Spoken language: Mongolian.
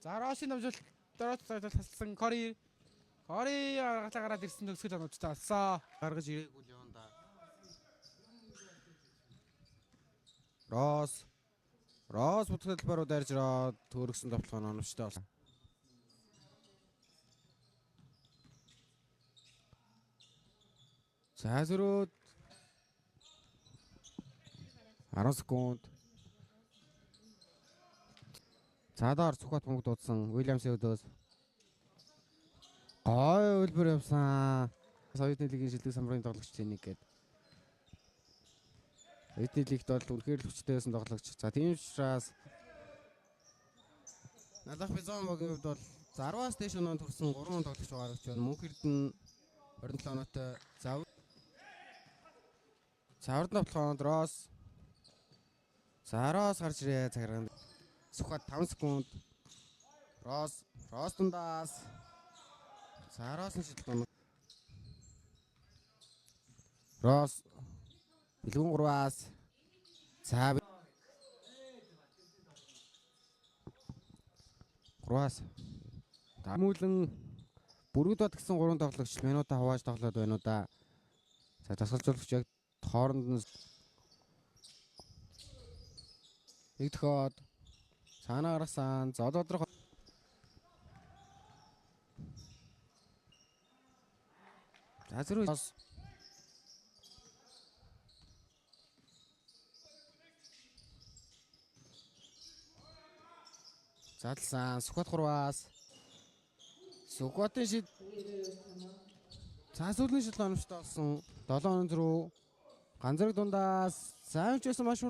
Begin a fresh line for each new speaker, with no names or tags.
За Рошийн дамжуулалт Дороц тасалсан Кори. Кори гаргалаа гараад ирсэн төгсгөл оновчтой болсон.
Гаргаж ирээгүй Леонда. Рос. Рос бүтэх талбай руу дайрж ирээд төрөгсөн товтлогоо нь оновчтой болсон. За зөрөөд 10 секунд. Цаадаар Сүхбат бөмбөг дуудсан Уильямсын өдөөс. Гой үлбэр явсан. Оюутны лигийн шилдэг самбарын тоглогч нэг гээд. Оюутны лигт бол үнэхээр л хүчтэй байсан тоглогч. За тийм учраас Налах Бизон багийн хувьд бол 60-аас дээш оноо төрсэн 3 тоглогч байгаа гэж байна. Мөнх Эрдэнэ 27 оноотой. За Цаврд новтлогоонд Рос. За Рос гарч ирээ цагирганд. Сүхбат 5 секунд. Рос, Рос дундаас. За Рос нь шилдэг оноо. Рос бэлгүүн 3-аас. За 3-аас. Тэмүүлэн бүрүүд бат гэсэн 3 тоглогч минута хувааж тоглоод байна уу да. За тасгалжуулагч яг хооронд нь нэг тохиод цаанаа гаргасан. Зододрох. За зөрүү. Задлсан Сүхбат 3-аас. Сүхбатын шид. За сүүлийн шил оновчтой болсон. 7 он руу Ганзараг дундаас сайн ч байсан маш